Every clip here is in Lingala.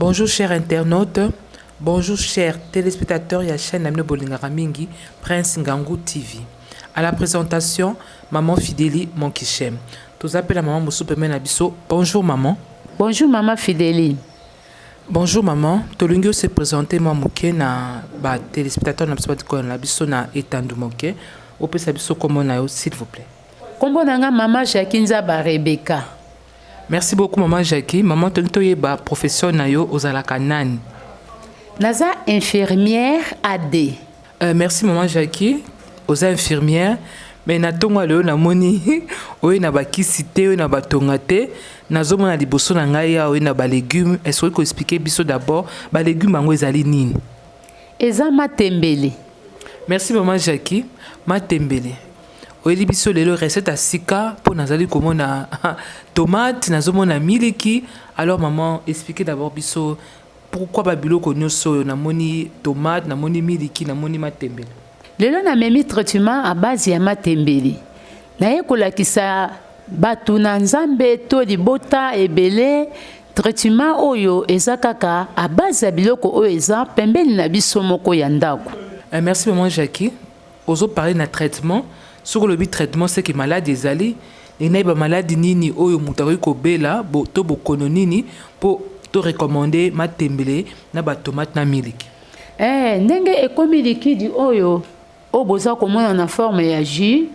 Bonjour chers internautes, bonjour chers téléspectateurs ya chaîne na bino bolingaka mingi Prince Ngangu TV. À la présentation, maman Fideli Monkishem. Toza pe na maman mosusu pembeni na biso. Bonjour maman. Bonjour maman Fideli. Bonjour maman, tolingi ose présenter mwa moke na ba téléspectateurs na biso batikolo na biso na etandu moke. Opesa biso kombo na yo, s'il vous plaît. Kombo na nga mama Jackie Nzaba Rebecca. Merci beaucoup maman Jackie. Maman, tolingi toyeba profession na yo, ozalaka nani? Naza infirmière AD. Merci maman Jackie, oza infirmière mais na ntongo ya lelo namoni oye na bakisi te, oye na batonga te, nazomona liboso na ngai awa oye na balégume. Est-ce okoki koexpliquer biso d'abord balégume yango ezali nini? Eza matembele. Merci maman Jackie. Matembele oyeli biso lelo recette ya sika mpo nazali komona tomate, nazomona miliki. Alors maman, expliquez d'abord biso pourquoi babiloko nyonso oyo namoni, tomate, namoni miliki, namoni matembele. Lelo namemi traitement à base ya matembele. Naye kolakisa bato na Nzambe to libota ebele traitement oyo eza kaka à base ya biloko oyo eza pembeni na biso moko ya ndako. Merci maman Jackie. Ozoparler na traitement, soki olobi traitement, c'est que maladi ezali. Ndenge nayeba maladi nini oyo moto akoki kobela to bokono nini mpo to recommander matembele na batomate na miliki? Ndenge ekomi liquide oyo, oyo boza komona na forme ya jus,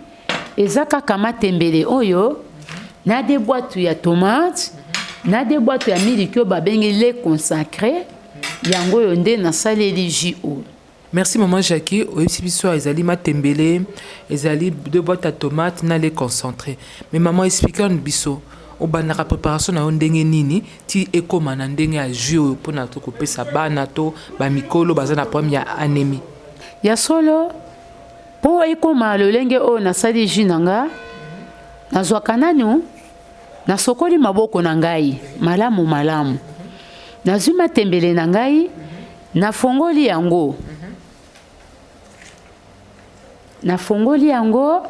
eza kaka matembele oyo na deux boîtes ya tomate na deux boîtes ya miliki oyo babengi lait concentré. Yango oyo nde nasaleli jus oyo. Merci maman Jackie, oyebisi biso ezali matembele, ezali deux boîtes ya tomate na lait concentré. Mais maman, explique biso obandaka préparation na yo ndenge nini ti ekóma na ndenge ya jus oyo mpona to kopesa bana to bamikolo baza na problème ya anémie? Ya solo, mpo ekóma lolenge oyo nasali jus na nga, nazwaka nanu, nasokoli maboko na ngai malamu malamu, nazwi matembele na ngai, nafongoli yango, nafongoli yango,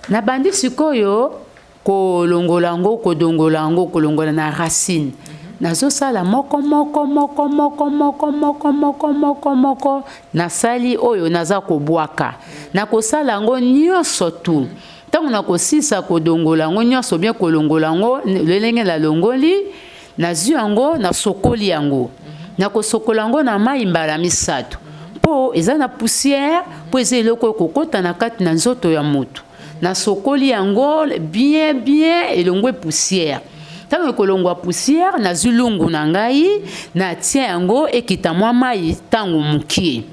nabandi sikoyo kolongola yango, kodongola yango, kolongola na racine. Nazosala moko moko moko moko moko moko moko moko moko, nasali oyo naza kobwaka, nakosala yango nyonso tu. Ntango nakosilisa kodongola yango nyonso bien, kolongola yango lolenge nalongoli, nazwi yango, nasokoli yango, nakosokola yango na mai mbala misato mpo eza na poussière, mpo eza eloko oyo kokɔta na kati na nzoto ya motu. Nasokoli yango bien bien, elongwe poussière. Ntango ekolongwa poussière, nazwi lungu na ngai, natia yango ekita mwa mai ntango mokie.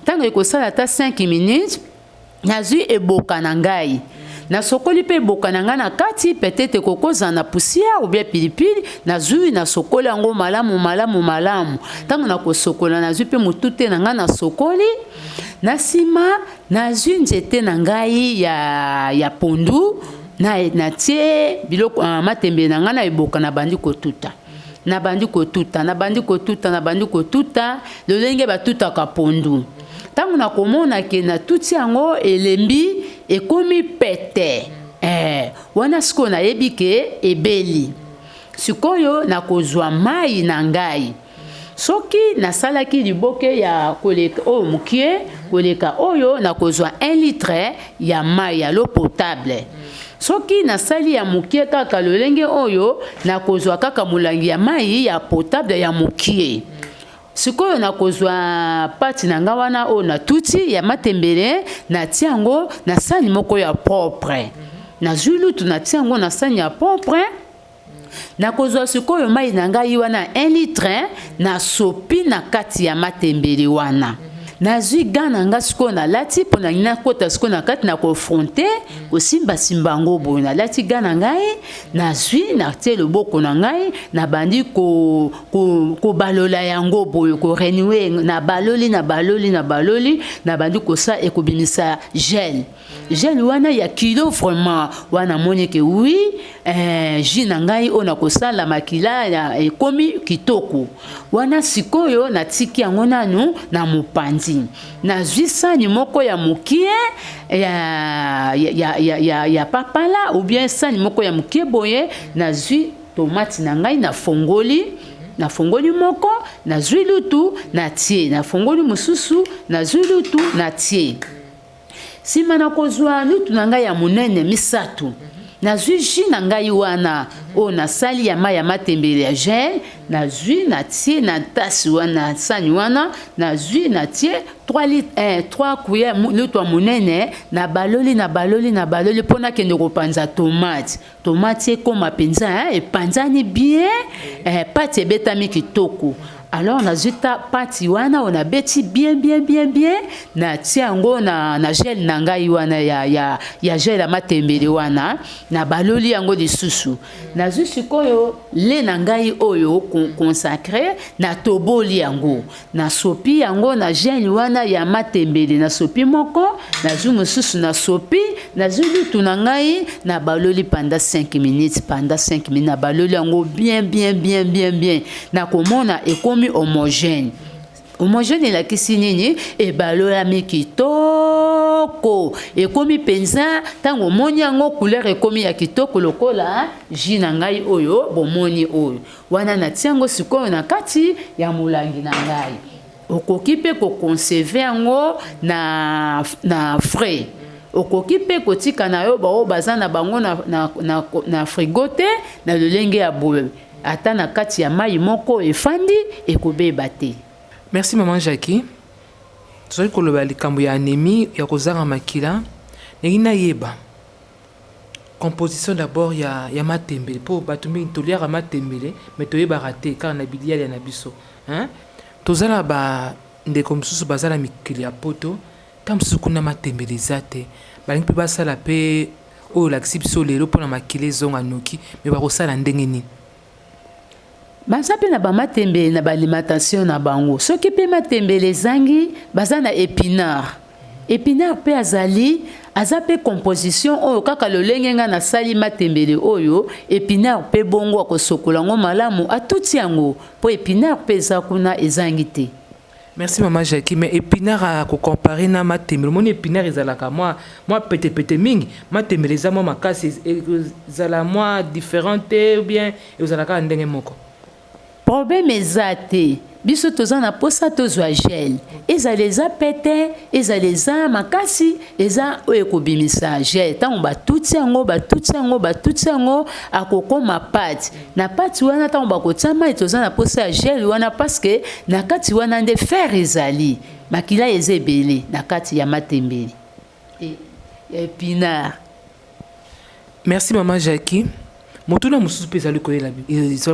Ntango ekosala ata 5 minutes, nazwi eboka na ngai, nasokoli mpe eboka na ngai na kati, peut-être kokozala na poussière ou bien pilipili. Nazwi, nasokoli yango malamu malamu malamu. Ntango nakosokola, nazwi mpe motute na ngai, nasokoli. Na nsima nazwi nzete na ngai ya pondu, natie biloko matembele na ngai na eboka, nabandi kotuta, nabandi kotuta, nabandi kotuta, nabandi kotuta lolenge batutaka pondu. Ntango nakomona ke natuti yango, elembi, ekomi pete, wana sikoyo nayebi ke ebeli. Sikoyo nakozwa mai na ngai. Soki nasalaki liboke ya koleka oyo mokie koleka oyo, nakozwa 1 litre ya mai ya l'eau potable. Soki nasali ya mokie kaka lolenge oyo, nakozwa kaka molangi ya mai ya potable ya mokie. Sikoyo nakozwa pâte na nga wana oyo natuti ya matembele, natia yango na sani moko ya propre. Nazwi lutu, natia yango na sani ya propre. Nakozwa sikoyo mai na ngai wana 1 litre, nasopi na kati ya matembele wana. Nazwi gant na nga sikoyo, nalati mpo na nakota sikoyo na kati na kofrotter, kosimbasimba yango boye. Nalati gant na ngai, nazwi, natie loboko na ngai, nabandi kobalola yango boye, koremuer. Nabaloli, nabaloli, nabaloli, nabandi kosala, ekobimisa gel. Gel wana ya kilo vraiment wana, amoni ke oui, jus na ngai oyo nakosala makila ya ekomi kitoko. Wana sikoyo natiki yango nanu na mopanzi. Nazwi sani moko ya mokie ya papala ou bien sani moko ya mokie boye, nazwi. Tomate na ngai nafongoli, nafongoli moko, nazwi lutu natie, nafongoli mosusu, nazwi lutu natie. Nsima na kozwa lutu na ngai ya monene misato, nazwi jus na ngai wana oyo nasali ya mai ya matembele ya gel, nazwi natie na tasi wana, sani wana, nazwi natie 3 litre, 3 cuillère lutu ya monene, nabaloli, nabaloli, nabaloli mpo nakende kopanza tomate. Tomate ekóma mpenza epanzani bien, pâte ebetami kitoko. Alors nazwi ta pâte wana oyo nabeti bien, bien, bien, bien, natie yango na gel na ngai wana ya gel ya matembele wana, nabaloli yango lisusu. Nazwi sikoyo lait na ngai oyo concentré, natoboli yango, nasopi yango na gel wana ya matembele. Nasopi moko, nazwi mosusu, nasopi, nazwi lutu na ngai, nabaloli pendant 5 minutes. Pendant 5 minutes nabaloli yango bien, bien, bien, bien, bien. Nakomona ekomi homogène. Homogène elakisi nini? Ebalolami kitoko, ekomi mpenza, ntango omoni yango, couleur ekomi ya kitoko lokola jus na ngai oyo bomoni oyo wana. Natia yango sikoyo na kati ya molangi na ngai. Okoki mpe koconserver yango na frais, okoki mpe kotika na yo baoyo baza na bango na frigo te. Na lolenge ya boye, ata na kati ya mai moko efandi, ekobeba te. Merci, maman Jackie. Tozali koloba likambo ya anémie, ya kozanga makila. Ndenge nayeba composition d'abord ya matembele, mpo bato mingi toliaka matembele mais toyebaka te kaka na bilialia na biso, hein? Toza na bandeko mosusu baza na mikili ya Poto, ta mosusu kuna matembele eza te. Balingi mpe basala mpe oyo olakisi biso lelo mpona makila ezonga noki, mais bakosala ndenge nini? Baza mpe na bamatembele na baalimentation na bango. Soki mpe matembele ezangi, baza na épinard. Épinard mpe azali, aza mpe composition oyo kaka lolenge ngai nasali matembele oyo. Épinard mpe bongo, akosokola yango malamu, atuti yango, mpo épinard mpe eza kuna, ezangi te. Merci, mama Jackie. Mais épinard akocomparer na matembele, omoni épinard ezalaka mwa petepete mingi, matembele eza mwa makasi. Ezala mwa différent te ou bien ezala kaka ndenge moko? Problème eza te. Biso toza na posa tozwa gel. Ezala eza pete, ezala eza makasi, eza oyo ekobimisa gel. Ntango batuti yango, batuti yango, batuti yango, akokóma pâte. Na pâte wana, ntango bakotia mai, toza na posa ya gel wana parce que na kati wana nde fer ezali, makila eza ebele na kati ya matembele ya épinard. Merci, mama Jackie. Motuna mosusu mpe ezali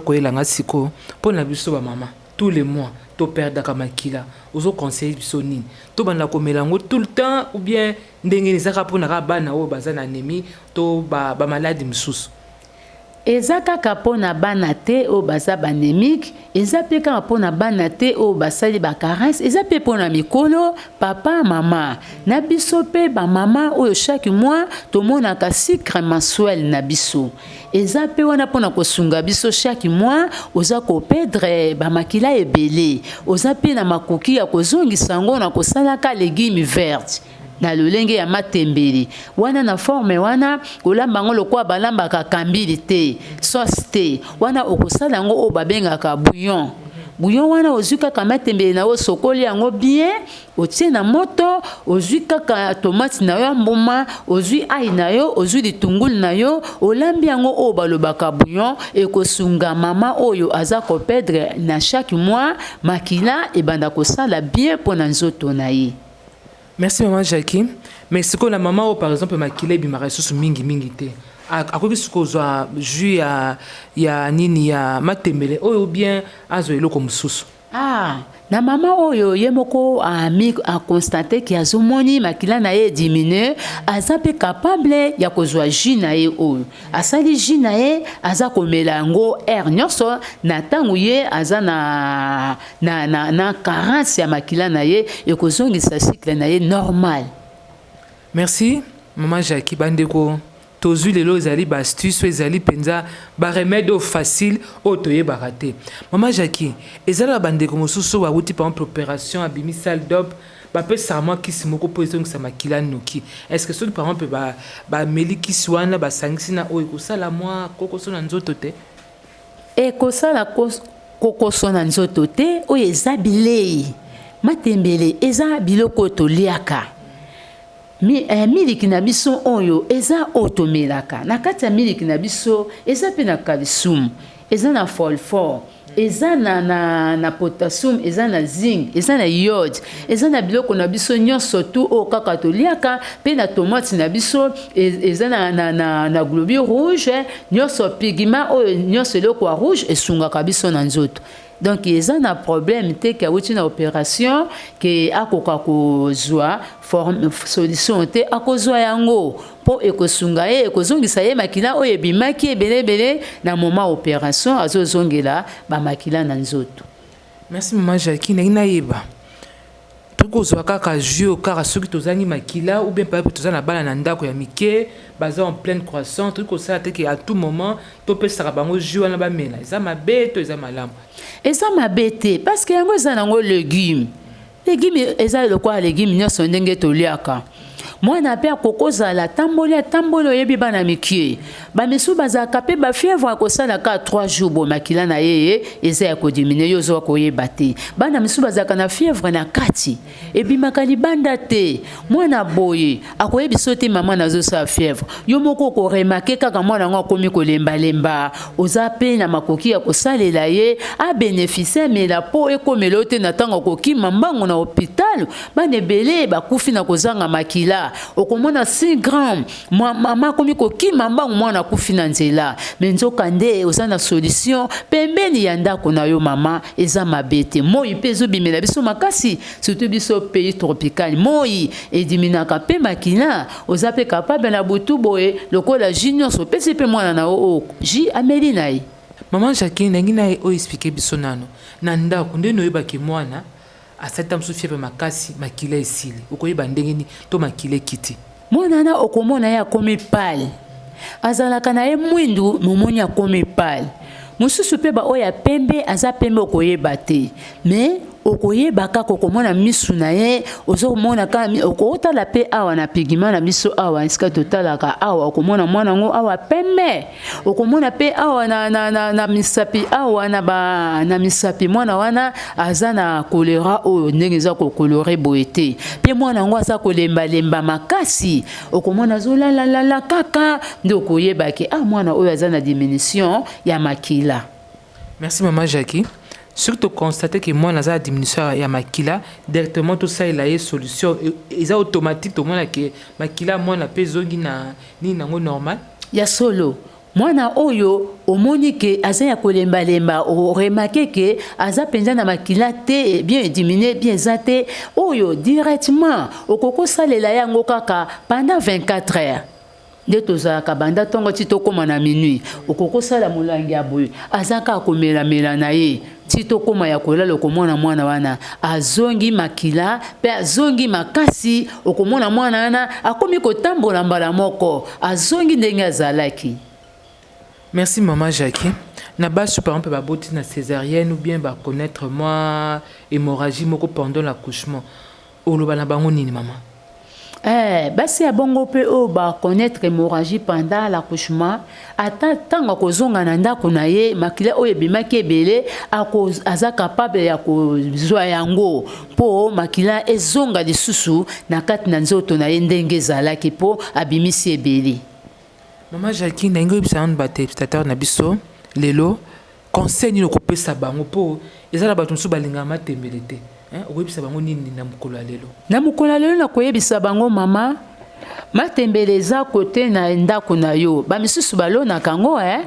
koyelanga sikoyo mpo na biso bamama, tous les mois toperdaka makila. Ozoconseiller biso nini? Tobanda komela yango tout le temps ou bien ndenge ezaka mpona kaka bana oyo baza na anémie to bamaladi mosusu? Eza kaka mpona bana te oyo baza baanémique, eza mpe kaka mpona bana te oyo basali bacarence, eza mpe mpona mikolo, papa, mama na biso mpe bamama oyo chaque mois tomonaka cycle mensuel na biso. Eza mpe wana mpona kosunga biso. Chaque mois oza koperdre bamakila ebele, oza mpe na makoki ya kozongisa yango na kosalaka légume verte na lolenge ya matembele wana, na forme wana. Kolamba yango lokola balambaka kambili te, sauce te. Wana okosala yango oyo babengaka bouillon. Bouillon wana, ozwi kaka matembele na yo, osokoli yango bien, otie na moto, ozwi kaka tomate na yo ya mbuma, ozwi ail na yo, ozwi litungulu na yo, olambi yango oyo balobaka bouillon. Ekosunga mama oyo aza koperdre na chaque mois makila, ebanda kosala bien mpo na nzoto na ye. Merci, mama Jackie. Mais sikoyo na mama oyo, par exemple, makila ebimaka lisusu mingimingi te, akoki sikoyo ozwa jus ya nini, ya matembele oyo, bien azwa eloko mosusu? Ah, na mama oyo ye moko ami aconstater ke azomoni makila na ye ediminue, aza mpe capable ya kozwa jus na ye oyo asali. Jus na ye aza komela yango heure nyonso na ntango ye aza na carence ya makila na ye, ekozongisa cycle na ye normal. Merci, mama Jackie. Bandeko, tozwi lelo ezali baastuce oyo ezali mpenza baremède oyo facile oyo toyebaka te. Mama Jackie, ezala na bandeko mosusu oyo bawuti, par exemple, opération, abimi salle d'op, bapesaka mwa kisi moko mpo ezongisa makila noki. Est ce que soki, par exemple, bameli kisi wana, basangisi na oyo, ekosala mwa kokoso na nzoto te? Ekosala kokoso na nzoto te. Oyo eza bilei, matembele eza biloko oyo toliaka. Miliki na biso oyo eza oyo tomelaka, na kati ya miliki na biso eza mpe na calcium, eza na phosphore, eza na potassium, eza na zinc, eza na iode, eza na biloko na biso nyonso tu oyo kaka toliaka. Mpe na tomate na biso eza na globule rouge nyonso, pigment oyo nyonso, eloko ya rouge esungaka biso na nzoto. Donc eza na problème te ke awuti na opération ke akoka kozwa solution te. Akozwa yango mpo ekosunga ye, ekozongisa ye makila oyo ebimaki ebele ebele na moment opération, azozongela bamakila na nzoto. Merci, mama Jackie. Ndenge nayeba, tokozwa kaka jus kaka soki tozangi makila, ou bien par toza na bana na ndako ya mike, baza en pleine croissance, tokoki kosala te ke à tout moment topesaka bango jus wana bamela? Eza mabe to eza malamu? Eza mabe te, parce que yango eza nango légume. Légume eza lokola légume nyonso ndenge toliaka. Mwana mpe akokozala atamboli, atamboli. Oyebi bana mike bamisusu bazalaka mpe bafièvre, akosala kaka 3 jours boye, makila na ye eza ya kodiminuer. Yo ozoka koyeba te. Bana misusu bazalaka na fièvre na kati, ebimaka libanda te. Mwana boye akoyebi so te: "Mama, nazosala fièvre." Yo moko okoremarquer kaka mwana yango akomi kolembalemba. Oza mpe na makoki ya kosalela ye abénéficie, amela mpo ekomela yo te na ntango akokima mbango na hôpital. Bana ebele bakufi na kozanga makila. Okomona 6 gramme, mama akomi kokima mbango, mwana akufi na nzela. Me nzoka nde oza na solution pembeni ya ndako na yo. Mama, eza mabe te. Moi mpe ezobimela biso makasi, surtout biso pays tropical, moi ediminaka mpe makila. Oza mpe capable na butu boye, lokola jus nyonso, opesi mpe mwana na yo oyo jus, ameli na ye. Mama Jacqueline, ndenge na ye oyo, expliquer biso nano na ndako ndenge oyebaki mwana asali ta mosusu fièvre makasi, makila esili, okoyeba ndenge nini to makila ekiti? Mwana wana okomona ye akomi pâle. Azalaka na ye mwindu, momoni akomi pâle. Mosusu mpe baoyo ya pembe, aza pembe, okoyeba te. Me okoyeba kaka okomona misu na ye, ozomona kaka, okotala mpe awa na pigment na biso awa, esika totalaka awa, okomona mwana yango awa pembe. Okomona mpe awa na misapi awa, na misapi, mwana wana aza na couleur oyo ndenge eza kocolorer boye te. Mpe mwana yango aza kolembalemba makasi, okomona azolalalala kaka, nde okoyebaki: ah, mwana oyo aza na diminution ya makila. Merci, mama Jackie. Soki toconstate ke mwana aza na diminution ya makila, directement tosalela ye solution, eza automatique, tomona ke makila mwana mpe ezongi na nini nango normal? Ya solo. Mwana oyo omoni ke aza ya kolembalemba, oremarquer ke aza mpenza na makila te, bien diminué, bien eza te, oyo directement okoki kosalela yango kaka pendant 24 heures. Nde tozalaka banda ntongo ti tokóma na minuit. Okoki kosala molangi ya boye, aza kaka komelamela na ye ti tokóma ya kolala. Okomona mwana wana azongi makila mpe azongi makasi. Okomona mwana wana akomi kotambola mbala moko, azongi ndenge azalaki. Merci, mama Jackie. Na basi, par exemple, baboti na césarienne ou bien baconnaître mwa hémorragie moko pendant l'accouchement, oloba na bango nini, mama? Eh, basi ya bongo mpe oyo baconnaître hémorragie pendant l'accouchement, ata ntango akozonga na ndako na ye, makila oyo ebimaki ebele, aza capable ya kozwa yango mpo makila ezonga lisusu na kati na nzoto na ye ndenge ezalaki, mpo abimisi ebele. Mama Jackie, ndenge oyebisa nanu batéléspectateur na biso lelo, conseil nini okopesa bango? Mpo eza na bato mosusu balingaka matembele te. Okoyebisa bango nini na mokolo ya lelo? Na mokolo ya lelo, nakoyebisa bango: mama, matembele eza kote na ndako na yo. Bamisusu balonaka yango, eh?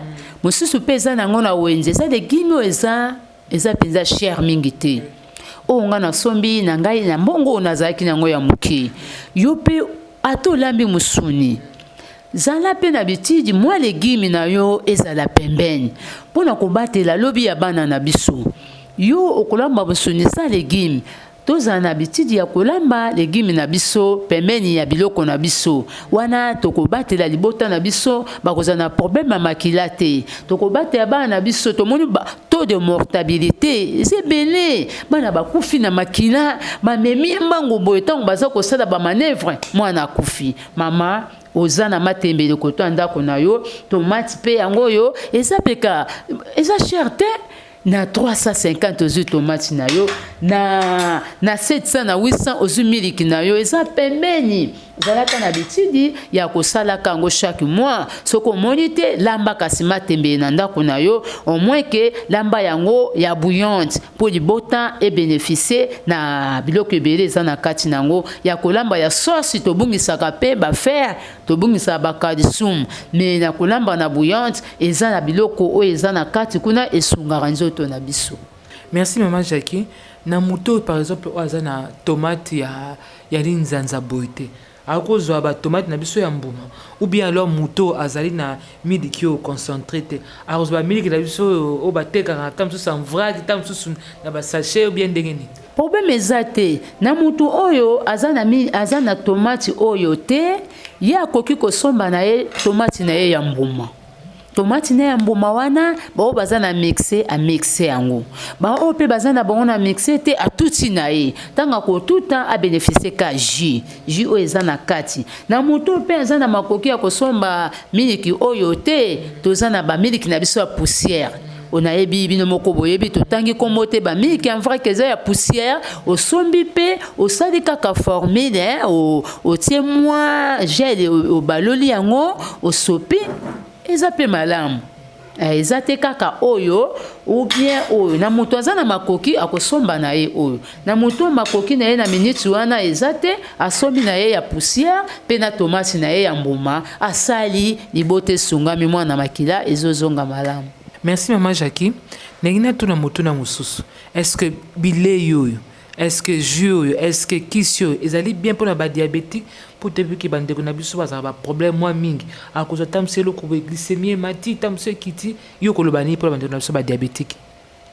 Mosusu mpe eza nango na wenze. Eza légume oyo eza mpenza cher mingi te. Oyo nga nasombi na ngai na mbongo oyo nazalaki nango ya moke. Yo mpe ata olambi mosuni, zala mpe na bitidi mwa légume na yo ezala pembeni mpo na kobatela lobi ya bana na biso. Yo okolamba mosuni sans légume? Tozala na bitidi ya kolamba légume na biso pembeni ya biloko na biso wana. Tokobatela libota na biso, bakozala na problème ya makila te. Tokobatela bana na biso. Tomoni taux de mortalité eza ebele, bana bakufi na makila, bamemi mbango boye, ntango baza kosala bamanœuvre, mwana akufi. Mama. Oza na matembele koto ya ndako na yo, tomate mpe yango oyo eza mpe ka eza cher te. Na 350 ozwi tomate na yo, na 700, na 800 ozwi miliki na yo eza pembeni. Ozalaka na habitude ya kosalaka yango chaque mois. Soki omoni te, lamba kasi matembele na ndako na yo, au moins ke lamba yango ya bouillante mpo libota ebénéficie na biloko ebele eza na kati na yango. Ya kolamba ya sauce, tobungisaka mpe bafer, tobungisaka bacalcium, mais na kolamba na bouillante eza na biloko oyo eza na kati kuna esungaka nzoto na biso. Merci, mama Jackie. Na moto par exemple oyo aza na tomate ya linzanza boye te, akozwa batomate na biso ya mbuma, ou bien alors moto azali na miliki oyo concentré te, akozwa bamiliki na biso oyo batekaka ata mosusu en vrac, ata mosusu na basachet, ou bien ndenge nini? Problème eza te. Na mutu oyo aza na tomate oyo te, ye akoki kosomba na ye tomate na ye ya mbuma. Tomate na ya mbuma wana, baoyo baza na mixeur, amixe yango. Baoyo mpe baza na bango na mixeur te, atuti na ye. Ntango akotuta, abénéficie ka jus oyo eza na kati. Na motu mpe aza na makoki ya kosomba miliki oyo te, toza na bamiliki na biso ya poussière. Onayebi bino moko boyebi, totangi nkombo te. Bamiliki en vrac eza ya poussière, osombi mpe osali kaka formule, otie mwa gel, obaloli yango, osopi, eza mpe malamu. Eza te kaka oyo ou bien oyo. Na moto aza na makoki, akosomba na ye oyo. Na moto oyo makoki na ye na miniti wana eza te, asombi na ye ya poussière mpe na tomati na ye ya mbuma, asali, libota esungami, mwana makila ezozonga malamu. Merci, mama Jackie. Ndenge natuna motuna mosusu: est ce que bilei oyo, est ce que jus oyo, est ce que kisi oyo ezali bien mpona badiabétique? Mpo toyebi bandeko na biso bazala baproblème mwa mingi, akozwa ta mosu eloko boye, glycémie emati, ta mosu ekiti. Yo koloba nini mpona bandeko na biso badiabétique?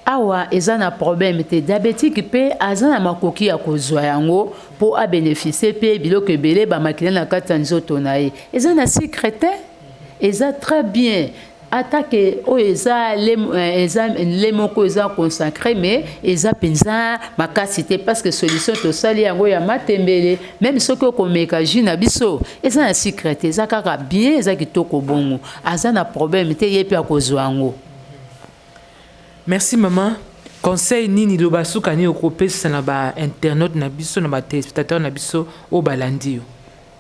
Awa eza na problème te. Diabétique mpe aza na makoki ya kozwa yango mpo abénéficie mpe biloko ebele bamakila na kati ya nzoto na ye. Eza na sucre te, eza très bien. Ata ke oyo eza le moko eza concentré, mais eza mpenza makasi te, parce que solution tosali yango ya matembele. Même soki okomeka jus na biso, eza na sucre te, eza kaka bien, eza kitoko. Bongo aza na problème te, ye mpe akozwa yango. Merci, mama. Conseil nini, loba suka nini okopesa na bainternaute na biso, na batéléspectateur na biso oyo balandi yo?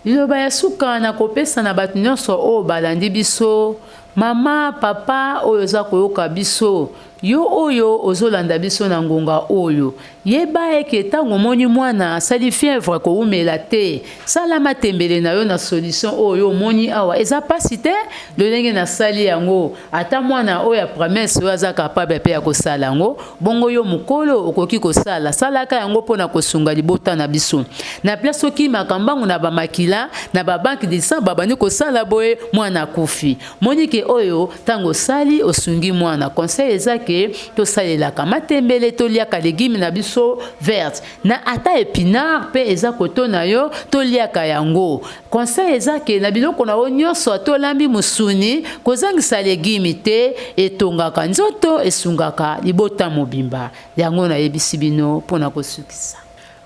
Liloba ya suka na kopesa na bato nyonso oyo balandi biso, mama, papa oyo oza koyoka biso, yo oyo ozolanda biso na ngonga oyo, yeba eke ntango omoni mwana asali fièvre, kowumela te, sala matembele na yo na solution oyo omoni awa. Eza mpasi te. Lolenge nasali yango, ata mwana oyo ya promesse oyo aza capable mpe ya kosala yango. Bongo yo mokolo okoki kosala, salaka yango mpona kosunga libota na biso. Na place okimaka mbangu na bamakila na babanque de sang, babandi kosala boye, mwana akufi. Monike oyo ntango osali, osungi mwana. Conseil eza ke tosalelaka matembele, toliaka légume na biso verte, na ata épinard mpe eza koto na yo, toliaka yango. Conseil eza ke na biloko na yo nyonso, tolambi mosuni, kozangisa légume te. Etongaka nzoto, esungaka libota mobimba. Yango nayebisi bino mpona kosukisa.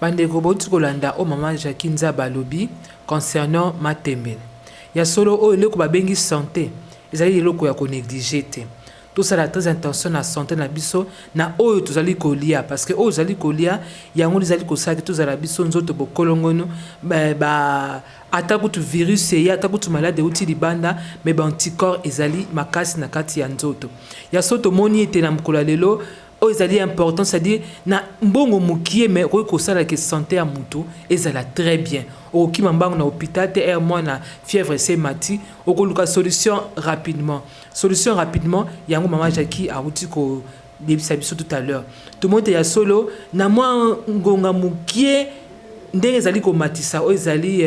Bandeko, bauti kolanda oyo mama Jackie Nzaba alobi concernant matembele. Ya solo, oyo eloko babengi santé ezali eloko ya konéglige te. Tosala très attention na santé na biso, na oyo tozali kolia, parce que oyo ozali kolia, yango ezali kosala te tozala biso nzoto bokolongono. Ata kutu virus eye, ata kutu malade euti libanda, mais baanticorps ezali makasi na kati ya nzoto. Ya so tomoni ete na mokolo ya lelo oyo ezali important, c'est-à-dire na mbongo mokie, mais okoki kosalaka santé ya motu ezala très bien. Okokima mbango na hôpital te. Ere mwana fièvre ese emati, okoluka solution rapidement. Solution rapidement, yango mama Jackie awuti koyebisa biso tout à l'heure. Tomoni te ya solo, na mwa ngonga mokie, ndenge ezali komatisa oyo ezali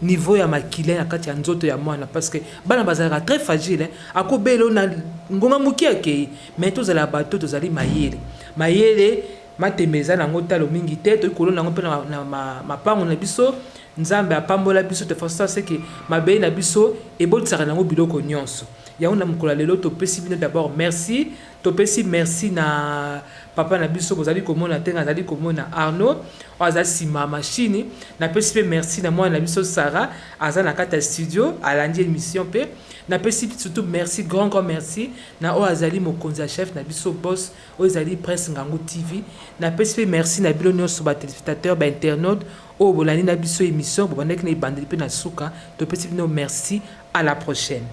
niveau ya makila na kati ya nzoto ya mwana, parce que bana bazalaka très fragile. Akobela oyo na ngonga mokie, akei. Mais tozala bato tozali mayele mayele. Matembele eza nango talo mingi te, toki kolona yango mpe na mapango na biso. Nzambe apambola biso de façon seke mabele na biso ebotisaka nango biloko nyonso. Yango na mokolo ya lelo topesi bino d'abord merci. Topesi merci na Papa na biso bozali komona te, azali komona Arnaud oyo aza nsima ya machine. Napesi mpe merci na mwana na biso Sara, aza na kati ya studio, alandi émission. Mpe napesi surtout merci, grand grand merci na oyo azali mokonzi ya chef na biso, boss oyo ezali Prince Ngangu TV. Napesi mpe merci na bino nyonso, batéléspectateur, bainternaute oyo bolandi na biso émission, bobandaki na ebandeli mpe na suka. Topesi bino merci, à la prochaine.